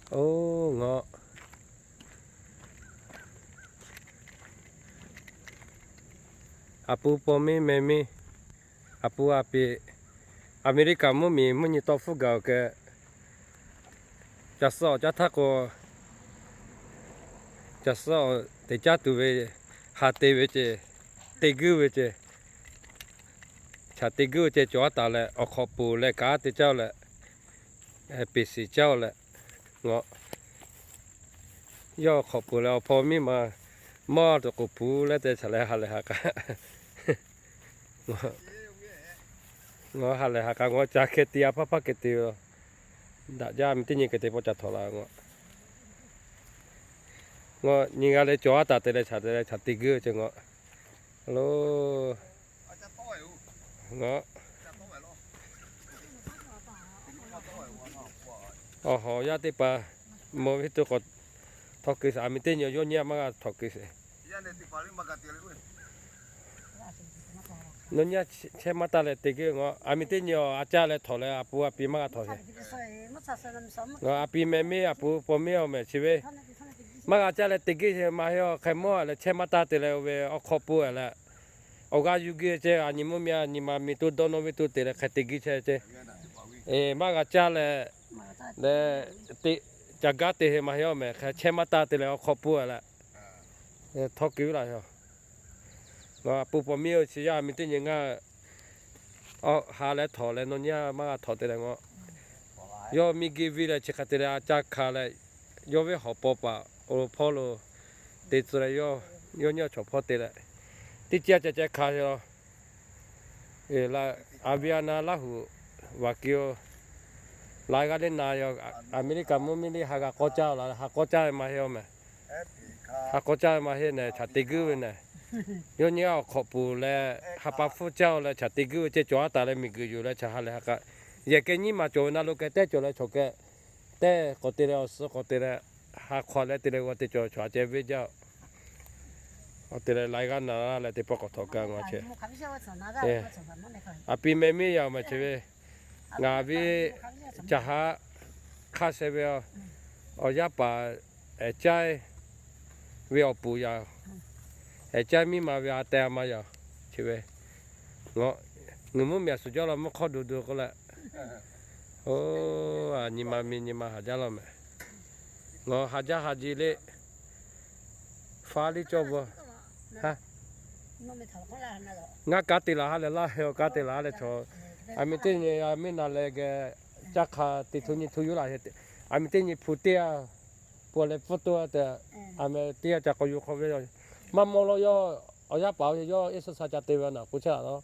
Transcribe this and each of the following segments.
Oˇ, ngawˬ, aˬ pu paw miˇ meh miˇ, aˬ pu aˬ piˍ, Aˍmeˍriˆkaˍ mvuhˇmiˬ mvuhˇ nyi tawˇ hpfuhˇ gaˬ-oˬ keh, ca suh awˬ caˉ htaˇ k'o, ca suh awˬ teꞈ caˉ tuˬ ve, ha te ve ceh, te guiˇ ve ceh, chaꞈ te guiˇ ve ceh cawˬ aˉ taˍ leh, awˬ hk'awꞈ poˬ leh kaꞈ te caˇ-oˬ leh, peˍ shiˍ caˇ-oˬ leh, ngawˬ, yawˇ awˬ hk'awꞈ poˬ leh awˬ hpaw miˇ ma mawˇ tuˬ k'oˍ puˍ leh te chaꞈ leh ha lehˬ ha k'a, ngawˬ ha lehˬ ha k'a ngawˬ ca hkeh te a hpaˇ hpaˇ hkeh te ve, daꞈ jaˇ miˬ teˇ nyi hkeh te paw ca htawꞈ la ngawˬ, ngawˬ nyi g'a leh cawˬ aˉ taˍ te leh chaꞈ te leh chaꞈ te guiˇ ve ceh ngawˬ, a lo, ngawˬ, awˬ hawˍ yaˇ teˇ hpaˍ mawˬ ve tuˬ k'awꞈ htawꞈ keu sheˍ, aˬ miˍ teˇ nyi yawˇ nyi a maˇ g'a htawꞈ keu sheˍ. Nawˬ nyi a chehˇ maˇ taˇ leh te guiˇ ngawˬ, aˬ miˍ teˇ nyi a caˇ leh htawꞈ leh aˬ pu aˬ pi maˇ g'a htawꞈ sheˍ. Aˬ pi meh miˇ aˬ pu paw miˇ a mehˍ chi ve maˇ g'a caˇ leh te guiˇ sheˍ maˇ heˆ, a hk'e mawˇ leh chehˇ maˇ taˇ te leh oˇ ve awˬ hk'awꞈ poˬ leh, awˬ g'aˇ yuˬ guiˇ ceh, aˬ nyi mvuhˇ miˬ aˬ nyi ma miˬ tuˬ dawˇ nawˇ ve tuˬ te leh hk'e te guiˇ chehˇ ceh, maˇ g'a caˇ leh, leh, teꞈ, ca gaˇ te heh maˇ heˆ, a mehˍ hk'e chehˇ maˇ taˇ te leh awˬ hk'awꞈ poˬ leh, htawꞈ keu ve laˬ yoˬ. Aˬ pu paw miˇ-oˬ, chi yaˇ miˬ teˇ nyi ngaˇ, ha leh htawꞈ leh nawˬ nyi a maˇ g'a htawꞈ te leh ngawˬ, yawˇ miˇ guiˇ viˇ leh chi hk'a te leh a caˇ hkanˍ leh, yawˇ ve hawˍ paw paˍ awˬ hpawˇ lo te tcuh leh, yawˇ nyi a chaw hpawˇ te leh, teˇ caˇ ca ceh hkanˍ yoˬ. Aˬ viˉ a na Laˇ huˍ vaˬ keu-oˬ, laiˉ g'aˇ le na yoˬ. Aˍmeˍriˆkaˍ mvuhˇ miˬ liˇ ha g'a k'awˇ caˇ la, ha k'awˇ caˇ ve maˇ heˆ, a mehˍ, ha k'awˇ caˇ ve maˇ heˆ nehˬ, chaꞈ te guiˇ ve nehˬ, yawˇ nyi a awˬ hk'awꞈ poˬ leh ha pa hpfuhˇ caˇ-oˬ leh chaꞈ te guiˇ ve ceh cawˬ aˉ taˍ leh miˬguiˬ yuˬ leh chaꞈ ha lehˬ ha k'a, yehˬ keh nyiˇ maˬ cawˬ ve na lo keh tehˇ cawˬ leh chaw keh tehˇ k'awꞈ te leh awˬ suh k'awꞈ te leh, ha hk'aw leh te leh g'aw te cawˬ chaw a ceh venˇ jaˇ-oˬ. Awˬ te leh laiˉ g'aˇ na leh teˇ pawˆ k'awꞈ htawꞈ kaˇ ngaˬ chehˇ. Aˬ pi meh miˇ yaˇ mehˍ chi ve, ngaˬ ve caꞈ ha hk'aˇ sheh ve, awˬ yaˇ paˍ ehˍ caiˇ ve awˬ puˍ yaˇ, ehˍ caiˇ miˇ ma ve a teh a ma yaˇ, chi ve, ngawˬ, ngeuˬ mvuhˇ miˬ a suhˍ jaˇ la mvuhˇ hk'awˇ duˬ duˬ k'oˆ leh, oˇ, nyi ma miˬ nyi ma haˍ jaˇ la mehˍ. Ngawˬ haˍ jaˇ haˍ ji le, faˉ liˇ cawˇ bvuhꞈ, ngaˇ kaˉ te laˬ ha leh laˇ, he awˬ kaˉ te laˬ ha leh chaw, aˬ miˍ teˇ nyi a miˇ na leh geh, caˇ hk'a te htu nyi htu yuˬ laˬ he, aˬ miˍ teˇ nyi hpu teˇ a, pawˬ leh pfuhˇ toˇ a tehꞈ, aˬ miˍ teˇ a ca k'awꞈ yuˬ hk'awꞈ ve, maˇ mawˇ lawˇ yawˇ, awˬ yaˇ paˍ yawˇ iˉ suhˍ sa ca te ve a naˬ k'o chehˇ a la.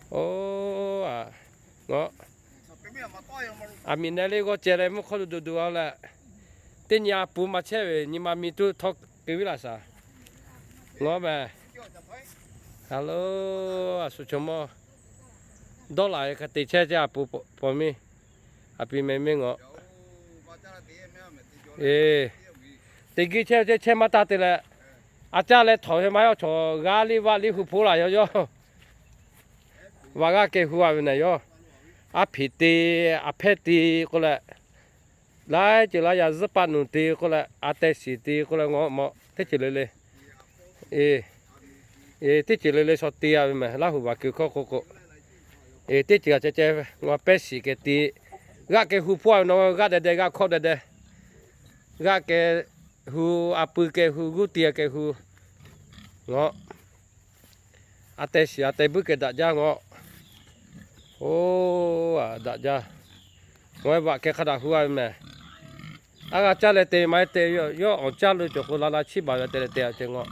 Oˇ, a, ngawˬ, aˬ miˍ neh le g'awˇ ceh leh mvuhˇ hk'awˇ duˬ duˬ duˬ a leh, teˇ nyi a pu maˇ chehˇ ve nyi ma miˬ tuˬ htawˇ keu viˉ laˬ shaˍ. Ngawˬ mehˍ, a lo, a shu chaw mawˇ dawˇ laˬ ve hk'a te chehˇ ceh a pu paw miˇ, aˬ pi meh miˇ ngawˬ, e, te guiˇ chehˇ ceh chehˇ maˇ taˇ te leh, a caˇ leh htawꞈ ve maˇ heˆ, chaw g'aˇ liˇ vaˆ liˇ hu hpoˆ laˬ yawˇ yawˇ. Vaꞈ g'aˇ keh hu a ve nehˬ yawˇ, aˉ hpeꞈ te, aˬ hpehˇ te k'oˆ leh, laiˉ ceuˬ laiˉ yaꞈ zuhˆ paˆ nuˬ te k'oˆ leh, a teh shiˍ te k'oˆ leh ngawˬ mawꞈ teˇ ceuˬ le le, e, e, teˇ ceuˬ le le shaw te a ve mehˍ. Laˇ huˍ vaˬ keu hkawˇ k'o k'o, e, teˇ ceuˬ a ceh ceh ngawˬ pehˇ shiˍ keh te, g'aˇ keh hu hpoˆ a ve nawˬ g'aˇ deh deh g'aˇ hkawˇ deh deh, g'aˇ keh hu, a pui keh hu, g'uˇ ti keh hu, ngawˬ, a teh shiˍ a teh buiˉ keh daꞈ jaˇ ngawˬ. Oˇ, a daꞈ jaˇ. Ngawˬ ve vaꞈ keh hk'a daꞈ hu a ve mehˍ. A g'a caˇ leh te maˇ heˆ te, yawˇ awˬ caˇ lo cawˬ k'o la la chiˇ baˬ ve te leh te a ceh ngawˬ.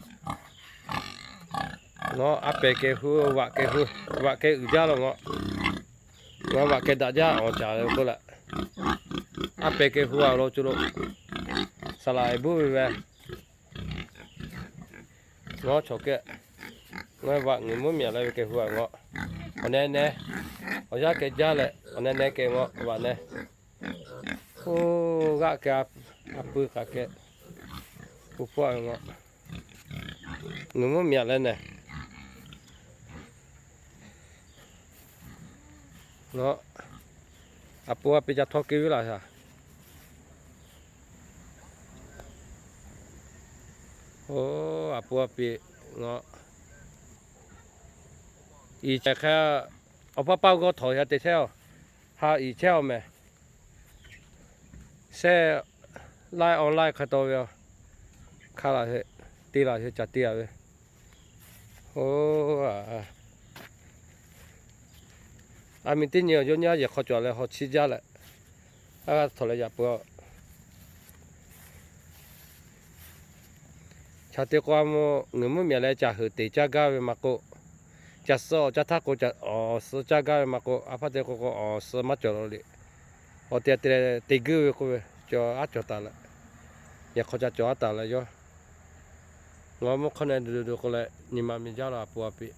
Ngawˬ a pehˬ keh hu, vaꞈ keh hu, vaꞈ keh uiˍ jaˇ la ngawˬ. Ngawˬ vaꞈ keh daꞈ jaˇ awˬ caˍ ve k'oˆ leh, a pehˬ keh hu a lo co lo, saˍ laꞈ e buˉ ve ve. Ngawˬ chaw keh, ngawˬ vaꞈ ngeuˬ mvuhˇ miˬ a leh ve keh hu a ngawˬ. Awˬ neh neh, awˬ yaˇ keh jaˇ leh awˬ neh neh keh ngawˬ vaꞈ neh. Oˇ, g'aˇ keh a pui k'aꞈ keh, pu hpawˇ a ve ngawˬ. Ngeuˬ mvuhˇ miˬ a leh nehˬ, Ngaˬ, aˬ pu a pi ca htawˇ keu ve laˬ shaˍ. Oˇ, aˬ pu a pi, ngaˬ, iˍ chehˇ hk'e, awˬ paˇ paˇ g'awˇ htawˍ yaˇ te chehˇ-oˬ, ha iˍ chehˇ-oˬ mehˍ. Shehˆ laiˉ awˬ laiˉ hk'a taw ve, hk'a laˬ, te laˬ, caˬ te-a ve. Oˇ, a mi teˇ nyi yawˇ nyaˇ yehˬ hk'aw cawˬ leh haw chiˇ jaˇ leh, a g'a htawꞈ leh yaꞈ peuˬ-oˬ. Chaꞈ te k'o, a mvuhˇ, ngaˬ mvuhˇ miˬ leh caˬ heuˬ teꞈ caˇ gaˇ ve maˇ k'oˆ, caˬ suh awˬ caˇ htaˇ k'o, awˬ suh caˇ gaˇ ve maˇ k'oˆ, a hpaˇ te k'o k'o, awˬ suh maˇ cawˬ la le. Awˬ te te leh te guiˇ ve k'oˆ ve, cawˬ aˉ cawˬ taˍ leh, yehˬ hk'aw ca cawˬ aˉ taˍ leh yawˇ, ngaˬ mvuhˇ hk'awˇ na du du k'oˆ leh, nyi ma miˬ jaˇ la, aˬ pu a pi.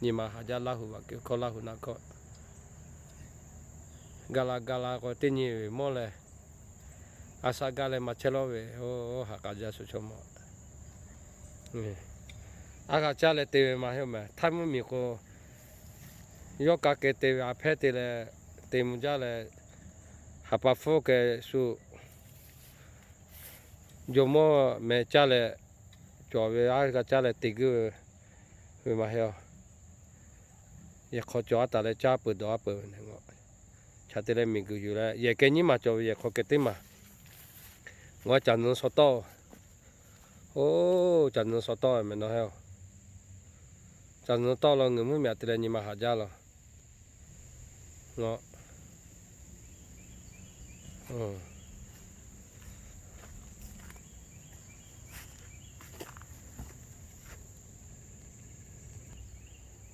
Nyi ma haꞈ jaˇ, Laˇ huˍ vaꞈ kehˬ hkawˇ, Laˇ huˍ naˆ hkawˇ, gaˬ la gaˬ la k'o, teˇ nyi ve mawˇ leh, a shaꞈ gaˇ leh maˇ chehˇ lawˇ ve, oˇ, haꞈ k'a jaˇ shu chaw ma. A g'a caˇ leh te ve maˇ heˆ mehˍ. Htaiˇ mvuhˇ miˬ k'o, yawˇ ka keh te ve, a hpehˇ te leh, te mvuh jaˇ leh, haˍ pa hpfuhˇ keh shu jawˇ mawˇ meh caˇ leh, cawˬ ve a g'a caˇ leh te guiˇ ve maˇ heˆ-oˬ. Yehˬ hk'aw cawˬ aˉ taˍ leh caˇ peuˬ dawˬ aˉ peuˬ ve ngaˬ, chaꞈ te leh miˬ guiˬ yuˬ leh yehˬ keh nyiˉ maˬ cawˬ ve yehˬ hk'aw keh teˇ maˬ, ngaˬ caˬ nuˍ shaw tawˆ. Oˇ, caˬ nuˍ shaw tawˆ mehˍ nawˬ heˆ-oˬ. Caˬ nuˍ tawˆ la, ngaˬ mvuhˇ miˬ te leh nyi ma haꞈ jaˇ la. Ngaˬ,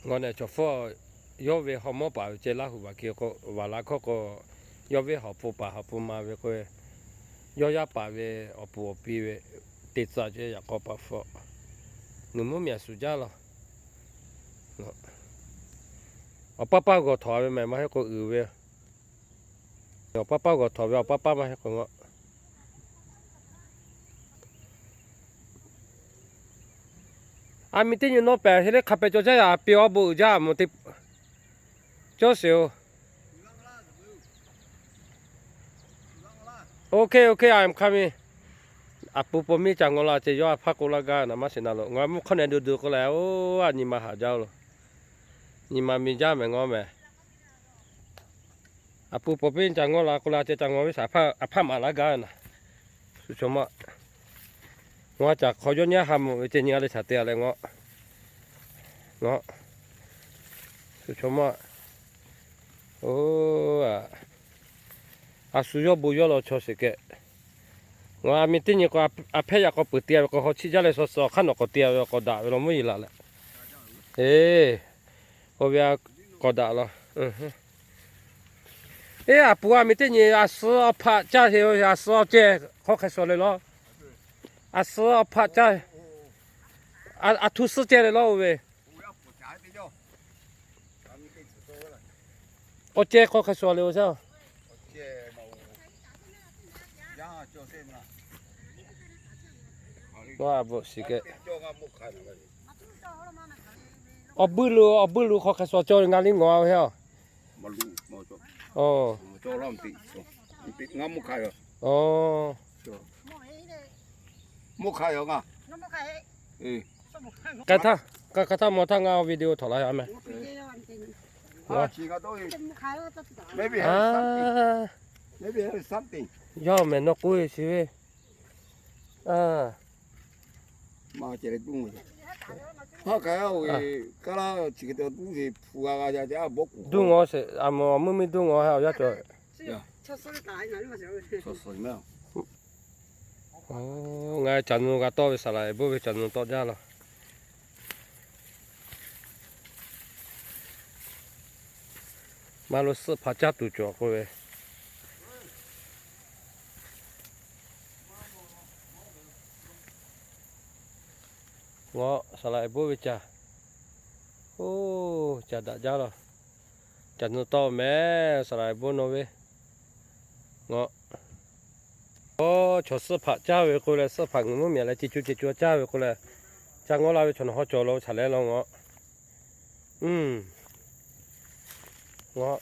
ngaˬ nehˬ chaw hpfuhˇ yawˇ ve haw mawˇ paˍ ve ceh Laˇ huˍ vaꞈ kehˬ k'o, vaꞈ la hkawˇ k'o, yawˇ ve hawˬ pfuhˇ paˍ hawˬ pfuhˇ ma ve k'o, yawˇ yaˇ paˍ ve awˬ puˍ awˬ pi ve teˇ tcuh ceh yaꞈ k'aw paˍ hpfuhˇ, ngaˬ mvuhˇ miˬ a shu jaˇ la. Awˬ paˇ paˇ g'awˬ htawˍ ve mehˍ maˇ heˆ k'o uiˍ ve. Awˬ paˇ paˇ g'awˬ htawˍ ve awˬ paˇ paˇ maˇ heˆ k'o ngaˬ, a mi teˇ nyi nawˇ pehˍ hk'e le hk'a pehˍ cawˬ jaˇ yaꞈ, a pi awˬ bon uiˍ jaˇ mvuhˇ teˇ cawˇ sheˍ-oˬ. Okay, okay, I'm coming. Aˬ pu paw miˇ ca ngawˬ la ceh yawˇ a hpaˇ k'oˆ laˇ gaˇ naˍ maˇ sheˍ na lo. Ngaˬ mvuhˇ hk'awˇ nehˬ du du k'oˆ leh, oˇ, a nyi ma haꞈ jaˇ lo. Nyi ma miˬ jaˇ mehˍ ngaˬ mehˍ. Aˬ pu paw miˇ ca ngawˬ la k'oˆ la ceh ca ngawˬ ve shaˍ hpaˇ a hpaˇ maˍ laˇ gaˇ ve naˍ. Shu chaw ma, ngaˬ caˬ hk'aw yawˇ nyaˇ ha mvuhꞈ ve ceh nyi a leh shaˍ te a leh ngaˬ, ngaˬ, shu chaw ma, oˇ, a shu yawˇ bon yawˇ law chaw sheˍ keh. Ngaˬ a mi teˇ nyi k'o, a hpehˇ yaꞈ k'aw peuˬ te a ve k'o, haw chiˇ jaˇ leh shaw suh awˬ hk'aˇ nawˬ k'awꞈ te a ve k'awꞈ daꞈ ve law mvuhˇ yeˬ laˬ leh, eˬ, oˇ ve a k'awꞈ daꞈ law. Eˬ, aˬ pu a mi teˇ nyi a suh awˬ hpaꞈ caˇ sheˍ, a suh awˬ ceh hk'aw hk'e shuˍ le law. A suh awˬ hpaꞈ caˇ, a htu suhˉ ceh le law oˇ ve. Awˬ ceh hk'aw hk'e shuˍ le oˇ shaˉ. Awˬ buiˇ lo, awˬ buiˇ lo hk'aw hk'e shuˍ cawˬ ngaˬ liˇ ngawˬ a ve heˆ. Hk'aˬ htaˇ, hk'aˬ htaˇ maw htaˇ ngaˬ video htawꞈ la a meh. Yawˇ mehˍ nawˬ k'oˆ ve chi ve. Duˇ ngawˬ sheˍ, a mvuhˇ miˇ duˇ ngawˬ ha awˬ yaˇ cawˬ. Ngaˬ caˬ nu g'a tawˆ ve saˍ laˍ eˍ boˆ ve caˬ nu tawˆ jaˇ law. Maˇ lo suhˆ hpaˍ caˇ tuˬ cawˬ k'oˆ ve. Ngaˬ saˍ laˍ eˍ boˆ ve caˬ, oˇ, caˬ daꞈ jaˇ law. Caˬ nu tawˆ mehˍ saˍ laˍ eˍ boˆ nawˬ ve. Ngaˬ, oˇ, chaw suhˆ hpaˍ caˇ ve k'oˆ leh, suhˆ hpaˍ ngaˬ mvuhˇ miˬ leh ci cuˇ ceh cuˇ caˇ ve k'oˆ leh, ca ngawˬ la ve chaw nawˬ haw cawˬ la chaꞈ leh law ngaˬ. Ngaˬ,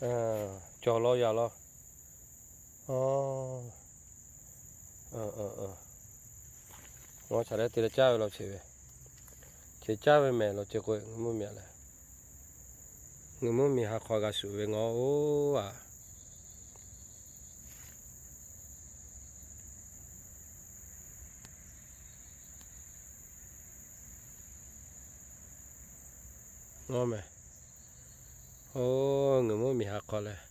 Cawˬ law yaꞈ law. Ngaˬ chaꞈ leh te leh caˇ ve law che ve, che caˇ ve mehˍ law che k'o, ngaˬ mvuhˇ miˬ a leh, ngaˬ mvuhˇ miˬ ha hk'aw g'a shuˍ ve ngaˬ oˇ a. Ngaˬ mehˍ, oˇ ngaˬ mvuhˇ miˬ ha hk'aw leh